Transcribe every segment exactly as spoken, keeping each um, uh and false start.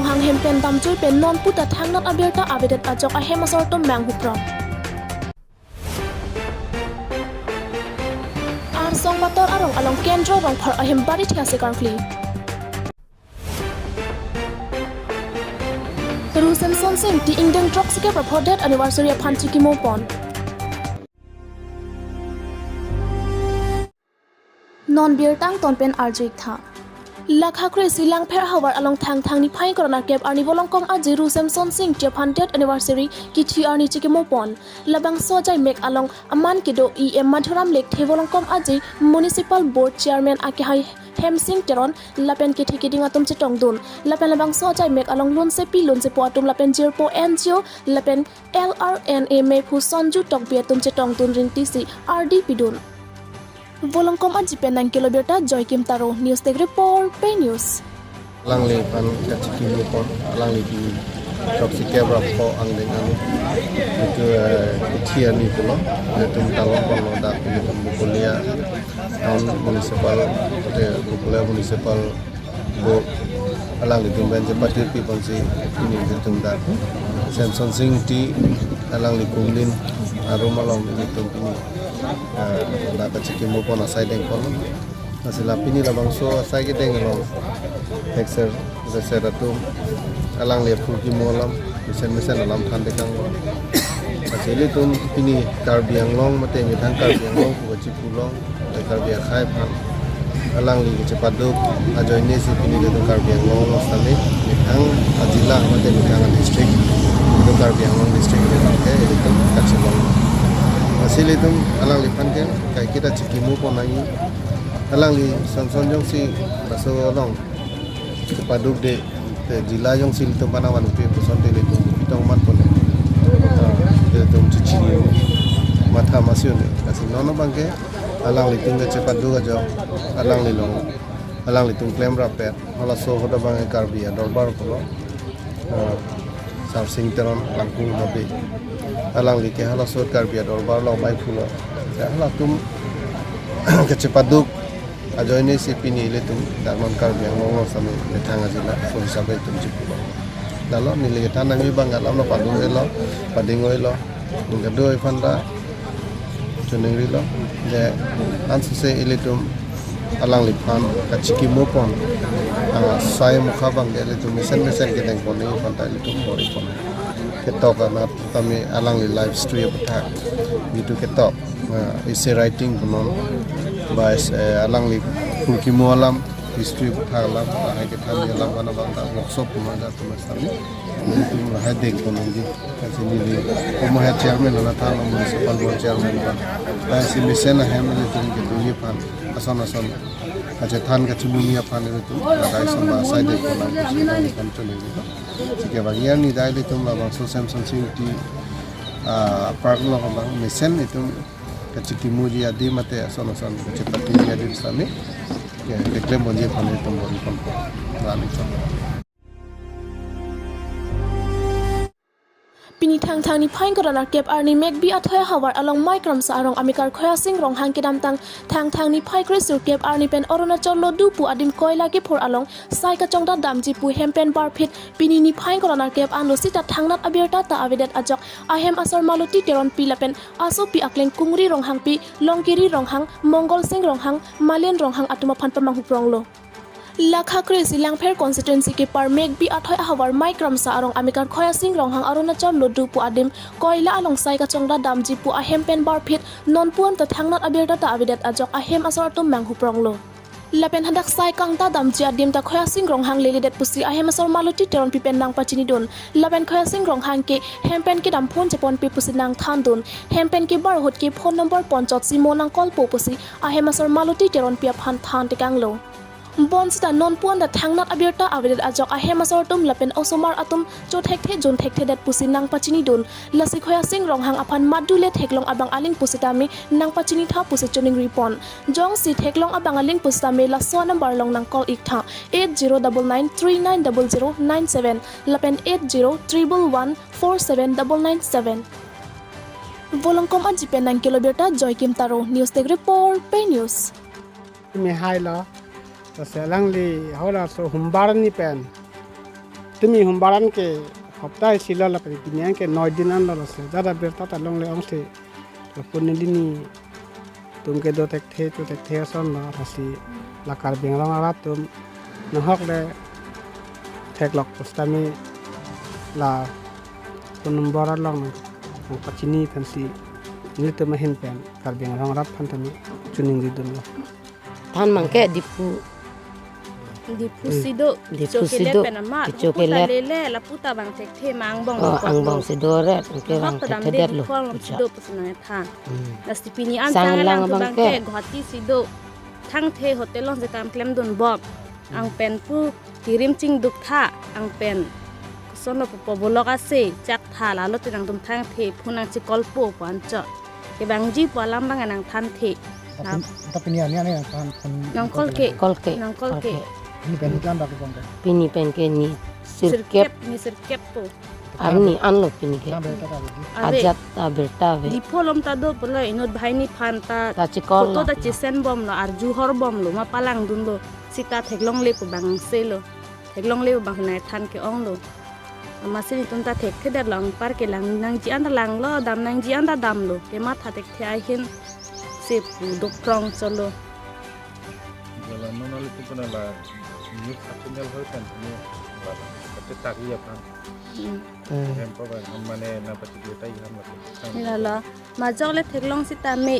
Hang hem pen damjui pen nonpu ta thangnat abirta avedet ajok ahem asor atum manghuprong. Arsong Pator arong along Kendro Rongphar ahem bari thia se karkli. Ru Semson Sing Ingti ingdeng throksi kep ra pho death anniversary aphan chikimo pon. Non birta angton pen arju-ik tha. Lakha kre-isi Langpher ahavar along Thangthang niphai ingkoi ra nerkep arni Volongkom Aji Ru Semson Sing Ingti aphan death anniversary kithi arni chikimo pon. Labangso ajai mek along aman kedo E M Madhuram Lekthe, Volongkom Aji Municipal Board Chairman akehai Hemsing Teron lapen kethe keding atum chetongdun. Lapen labangso ajai mek along lunsepi lunsepo atum lapen jirpo N G O lapen L R N A mephu Sonju Tokbi atum chetongdun ringti si ardi pidun. Volongkom Aji pen nangkelo birta Joykim Taro, News Desk Report, Pei News. Alangliphan kachikimo pon, alangli ingdeng throksi kep ra pho angdeng anu. Itu, eh, kithi arni pulo, ilitum talon ponlo dak, ilitum Bokolia Town Municipal, eh, Bokolia Municipal Board, alanglitum pen chepathu pi ponsi pini ilitum dak Semson Sing Ingti alangli kumlin arum along ilitum pini, eh, dak kachikimo pon asai deng pon. Lasi la pini labangso asai kedeng along thekser reser atum alangli aphu kimo alam mesen mesen alam than tekang. Lasi ilitum pini Karbi Anglong mate methang Karbi Anglong pu kachipu along, le Karbi akhei aphan alangli kachepaduk ajoine si pini ilitum Karbi Anglong along sitame methang ajila mate methang adistrict, ilitum Karbi Anglong district ilitum ke ilitum kachelong. Lasi ilitum alangliphan ke kaiketa chikimo pon nangji. Alangli son son jongsi laso along chepaduk de, te jila jongsi ilitum aphan nangvanpi puson te ilitum pitong mat pon-e. Ah, ilitum chichini matha masi un-e. Lasi non abang ke alanglitum kachepaduk ajok, alangli along, alanglitum klem rapet, halaso ahut abang ke Karbi adorbar pulo, ah, Sarsing Teron Langkung Habe. Alangli ke halaso Karbi adorbar along mai pulo. Ya, halatum kachepaduk ajoine si pini ilitum dak non Karbi Anglong along sitame methang ajila pu hisabe itum chipulo. Lalo neli kethan nangji abang alam lo padung-elo, pading-o-elo. Ningkado iphan ta choningrilo je ansose ilitum alangliphan kachikimo pon, ah, sai mukha abang ke ilitum mesen mesen kedeng pon nangji aphan ta ilitum bor-i pon. Ketok anat tame alangli life history aputhak, gitu ketok, ah, essay writing punon, ba, eh, alangli aphu kimo alam, history aputhak alam, lahai kethan alam, mana bang ta workshop punon aja teman sitame, ilitum lahai deng pon nangji. Lasi neli, komo hai chairman hala than, municipal board chairman ba, lasi mesen ahem ilitum kedunji aphan, ason ason kachethan kachemunji aphan ilitum lahai ason ba asai deng pon nangji, ason ason kan choningri. Sike bagi arni dai ilitum labangso Semson Sing Ingti, ah, park along abang mesen itum kachikimoji adim mate ason ason kachepathuji adim sitame, ya, keklem ponji aphan itum bor-i pon. Rani chon. Pini Thangthang niphai ingkoi ra nerkep arni Mekbi athoi ahavar along Maikramsa arong amekar Khoyasing Ronghang kedamtang Thangthang niphai kre-isi kep arni pen Arunachal Lodu pu adim koila kephur along sai kachongdat damji pu hem pen barphit pini niphai ingkoi ra nerkep anlo sita thangnat abirta ta avedet ajok ahem asor Maloti Teronpi lapen asopi akleng Kungri Ronghangpi, Longkiri Ronghang, Mongol Sing Ronghang, Malen Ronghang atum aphan pamanghupronglo. Lakha kre-isi Langpher constituency kepar Mekbi athoi ahavar Maikramsa arong amekar Khoyasing Ronghang Arunachal Lodu pu adim koila along sai kachongdat damji pu ahem pen barphit nonpu anta thangnat abirta ta avedet ajok ahem asor atum manghupronglo. Lapen hadak sai kangta damji adim ta Khoyasing Ronghang leledet pusi ahem asor Maloti Teronpi pen nangpachinidun. Lapen Khoyasing Ronghang ke hem pen kedam phone cheponpe pusi nangthandun. Hem pen kebar ahut ke phone number ponchotsi mo nang call po pusi ahem asor Maloti Teronpi aphan than tekanglo. Bonsita nonpu anta thangnat abirta avedet ajok ahem asor atum lapen osomar atum chothekthe jonthekthedet pusi nangpachinidun. Lasi Khoyasing Ronghang aphan madu le theklong abang aling pusitame nangpachinitha pusi choningri pon. Jongsi theklong abang aling pusitame laso number along nang call-iktha, eight zero double nine three nine double zero nine seven lapen eight zero triple one four seven double nine seven. Volongkom Aji pen nangkelo birta Joykim Taro, News Desk Report, Pei News. Mehai lo, ta selang li hora so humbar ni pen. Tumi humbaran ke hopta isi lo, lapen pini an ke noi din an lo, lasi jada birta ta longle ong si. Lapu neli nitum kedo thekthe, cho thekthe ason lo, lasi la Karbi Anglong arat atum nahok le theklok pusitame la phone number along nang, nangpachini aphansi nelitum ahin pen Karbi Anglong arat aphan tame choningri dunlo. Than abangke Diphu. Diphu Hmm. si do, Diphu kecho si kelet do, pen amat, kecho puta kelet. Lele, lapu ta bang thekthe ma angbong Oh, ko angbong do. Si do ret, anke Ahok bang ta dam thekthe det lo. Diphu along si Pucha. Do pusi nangthan. Hmm. Lasi pini an Sang sang lang alang tu abangke. Bangke Guwahati si do. Thangthe hotel along si kam klem dun bom. Hmm. Ang pen pu kirim chingduk tha, ang pen. Koson lo pu po bolok ase, chak tha, lalo te nangtum thangthe, phone nangchecall po pu anchot. Kevangji pu alam abang nangthanthe. Tapi, tapi ni ani ani nangthan phone Nang call ke. Call ke. Nang call ke. Ini pen ni kan dak bang ke. Pini pen ke ni sirkep. Sirkep, ni sirkep po. Arni anlo pini ke. Nang berta ta bagi. Ave. Ajat ta birta ave. Diphu along ta do pulo inut banghini aphan ta. Ta checall Photo lo. Ta chesen bomlo, arju hor bomlo, ma palang dunlo. Sita theklongle pu bang selo. Theklongle pu bang nangthan ke-ong lo. Amatsi netum ta thekthe det lo, anpar kelang nangji an ta langlo, dam nangji an ta damlo. Kematha thekthe ahin si pu dophrong chotlo. Jala non ali tu puna la news channel hoi kan ni la kate tagi aphan. Hmm. Hmm. Hem pa bang mane nangpachini ta ihan la. Lalo. Majok le theklong sitame.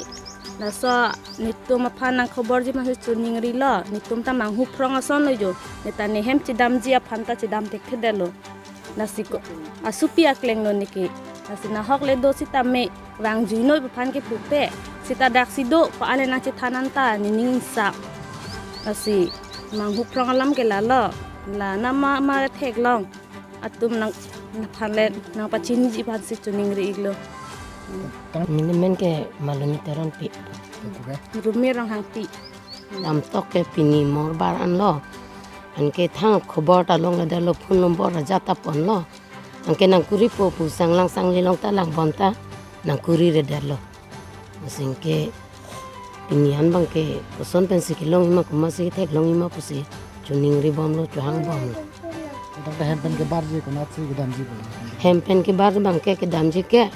Laso netum aphan nang khoborji aphansi choningrilo. Netum ta manghuphrong ason lo jo. Neta nehem chedamji aphan ta chedam thekthe det lo. Lasi ko, asupi akleng lo neke. Lasi nahok le do sitame vangjuinoi pu aphan ke pupe. Sita daksi do pa ale nangchethan an ta nening sak. Lasi manghuphrong alam ke lalo. La nama ma theklong atum nang, nangphan le nangpachiniji aphansi choningri iklo. Mini men ke Maloni Teronpi. Rumi Ronghangpi. Damtok ke pini morbar anlo. Anke thang khobor ta longledet lo, phone number ajat ta ponlo. Anke nangkuri po pu sanglang sangli along ta lang bom ta nangkuri redet lo. Masing ke pini an abang ke koson pensi kelongji ma, komatsi theklongji ma pusi choningri bomlo, chohang bomlo. Tangte hem pen kebarji konatsi kedamji pu? Hem pen kebar abang ke kedamji ke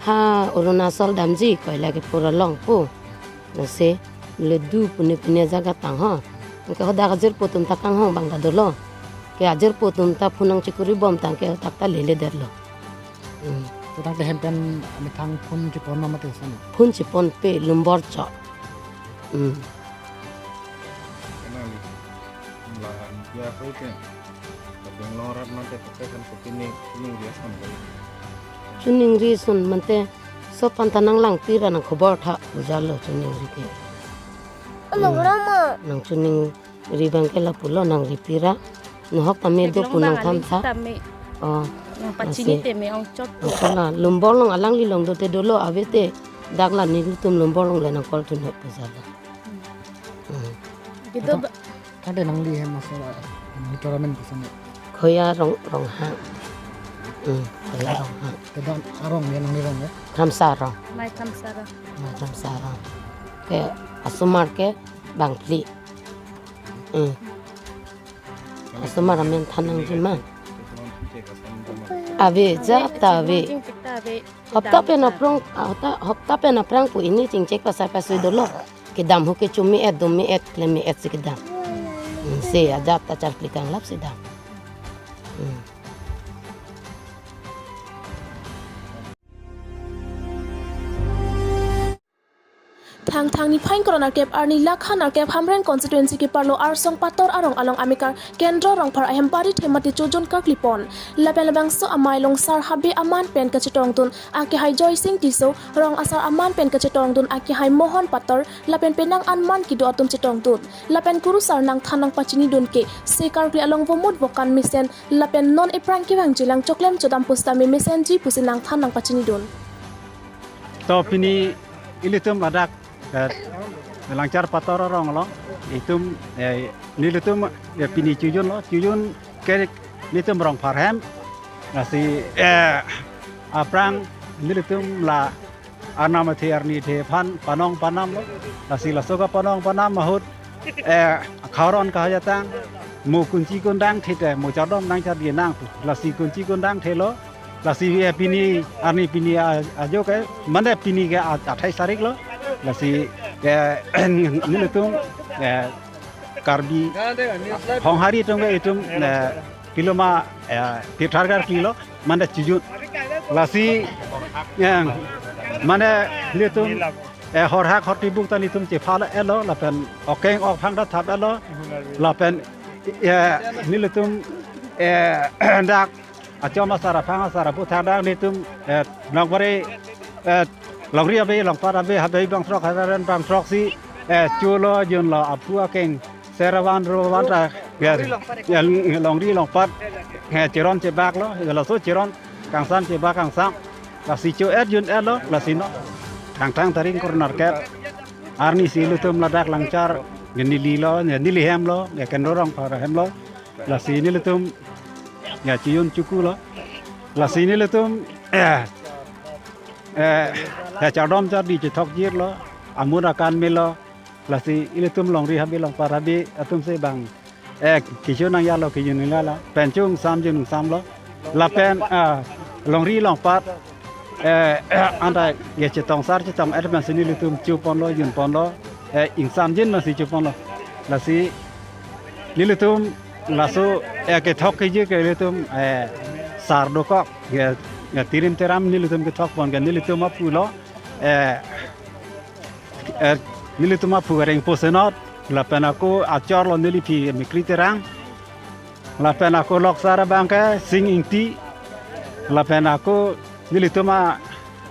ha Arunachal damji, koila kepur along pu. Lasi le du pune pune jaga tang ho. Anke hadak ajirpo atum ta kanghon abang ta dolo. Ke ajirpo atum ta phone nangchekuri bom tangte hadak ta leledet lo. Hmm. Tangte hem pen methang phone chepon ma mate sani? Phone cheponpe, number chok. Hmm. Kenali. La, ya, koi ke. La Bangalore rat mate pakai kan kopi ni, ni dia kan kali. Choningri ason mate, laso aphan ta nanglangpi ra nang khobor tha pu jalo choningri ke. Along Hmm. Rama. Nangchoning ri abang ke lapulo, nangripi ra. Nahok tame do theklong pu abang nangthan aling tha. Sitame. Oh. Nangpachini Lasi. Tame ongchot. Nangkhala, number along alangli along do te dolo, ave te dak la nelitum number along le nang call thunhok pu jalo. Hmm. Hmm. Gitu Ata-, ba- tangte nangli hem aso la, ni tournament koson ni? Khoya Rong, Ronghang. Hmm, Khoya Ronghang. Te dan arong ya nangli rong ya? Kramsa Rong. Mai Kramsa Rong. Mai Kramsa Rong. Ke asomar ke bangphli. Hmm. Asomar amen than nangji ma. Ave, ajat ta ave. Hopta pen aphrang, hopta, hopta pen aphrang pu ini chingchek pasai pasui dolo. Kedam hu ke chumi et, dumi et, klemi et si kedam. Hmm, si ajat ta charkli kanglap si dam. Hmm. Thangthang niphai ingkoi ra nerkep arni lakha nerkep Hamren constituency keparlo Arsong Pator arong along amekar Kendro Rongphar ahem pari themati chojon karkli pon. Lapen labangso amei Longsar Habe aman pen kachetongdun akehai Joysing Tisso, rong asar aman pen kachetongdun akehai Mohon Pator, lapen penang an man kedo atum chetongdun. Lapen kurusar nangthan nangpachinidun ke, se karkli along vomut vokan mesen, lapen non epran kevangjilang choklem chodam pusitame mesenji pusi nangthan nangpachinidun. To pini ilitum ladak, eh, Langchar Pator arong along, itum, eh, nelitum, eh, pini chojon lo, chojon ke nelitum Rongphar ahem, lasi, eh, aphrang nelitum la arnam athe arni athe aphan panong panam lo, lasi laso kapanong panam ahut, eh, akhoron kahajatang, mo kunchi kundang the te mo chardom nangchar di nang pu. Lasi kunchi kundang thelo. Lasi, eh, pini, arni pini, ah, ajo ke, mane pini ke, ah, athai tarik lo. Lasi, eh, nelitum, eh, Karbi Honghari atum ke itum, eh, piloma, eh, Tirthankar kilo, mane chijun. Lasi, eh, mane nelitum, eh, horhak hortibuk ta nelitum chephala elo, lapen okeng okphang ta thap elo, lapen, eh, nelitum, eh, dak achom asar aphang asar aputhak dak nelitum, eh, longpare, eh, longri abe, longpat abe, habe bangthrok, habe bangthroksi, eh, cholo, junlo, aphu akeng, seravan, rovan ta, ya, ya, longri longpat, eh, cheron chebak lo, ya, laso cheron, kangsam chebak kangsam, lasi cho-et jun-et lo, lasi non. Thangthang tarik ingkoi ra nerkep arnisi ilitum ladak Langchar, ya, neli lo, ya, neli hem lo, ya, Kendro Rongphar hem lo, lasi nelitum, ya, chijun chuku lo, lasi nelitum, eh, eh, ya, chardom chardi chethok jir lo, amun akan melo, lasi ilitum longri habe longpat habe atum si bang, eh, kichu nang ya lo, kichu nang ya lo, pen chungsam jun samlo, lapen, ah, longri longpat, eh, anta ya chetong sar chetong-et pensi nelitum chuponlo, junponlo, eh, ingsamjin pensi chuponlo. Lasi nelitum laso, eh, kethok kejir ke nelitum, eh, sar dokok, ya, ya tirim tiram nelitum kethokpon ke nelitum aphu lo, eh, eh, nelitum aphu Rengpo Senot, lapen ako achor lo neliphi Mikri Terang, lapen ako loksar abang ke Sing Ingti, lapen ako nelitum a-,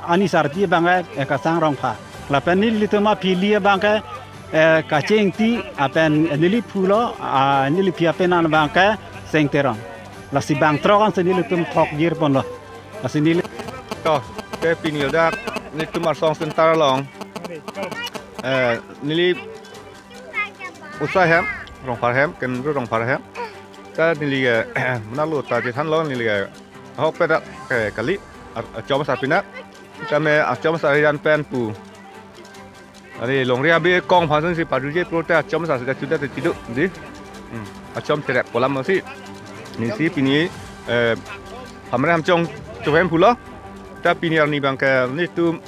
anisarpi abang ke, eh, Kasang Rongphar, lapen nelitum aphi li abang ke, eh, Kache Ingti, lapen neliphu lo, ah, neliphi apenan abang ke Seng Teron. Lasi bangthrok ansi nelitum thok jirponlo. Lasi neli to, te pini dak nelitum Arsong Center along, eh, neli Usa hem, Rongphar hem, Kendro Rongphar hem. Ta neli ke, mena lo ta chethanlo neli ke, ahokpet dak, eh, kali, ar-, achom asar pina. Tame achom asar hiran pen pu. Are longri habe kong phansi pajuje pro ta achom asar sida chuda te chidu, di. Hmm. Achom terek kolam si. Neli si pini, eh, Hamre Hamchong chuhem pulo. Ta pini arni abang ke nelitum,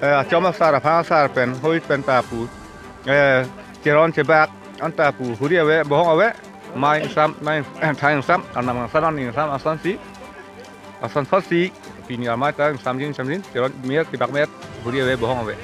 eh, achom asar aphang asar pen, hoi pen ta pu, eh, cheron chebak anta pu, huri ave, bohong ave, mai sam, mai, eh, thai sam, arnam sam, arni sam, asan si, asan thot si, pini amai ta samjin, samjin, cheron mer, chebak mer, huri ave, bohong ave.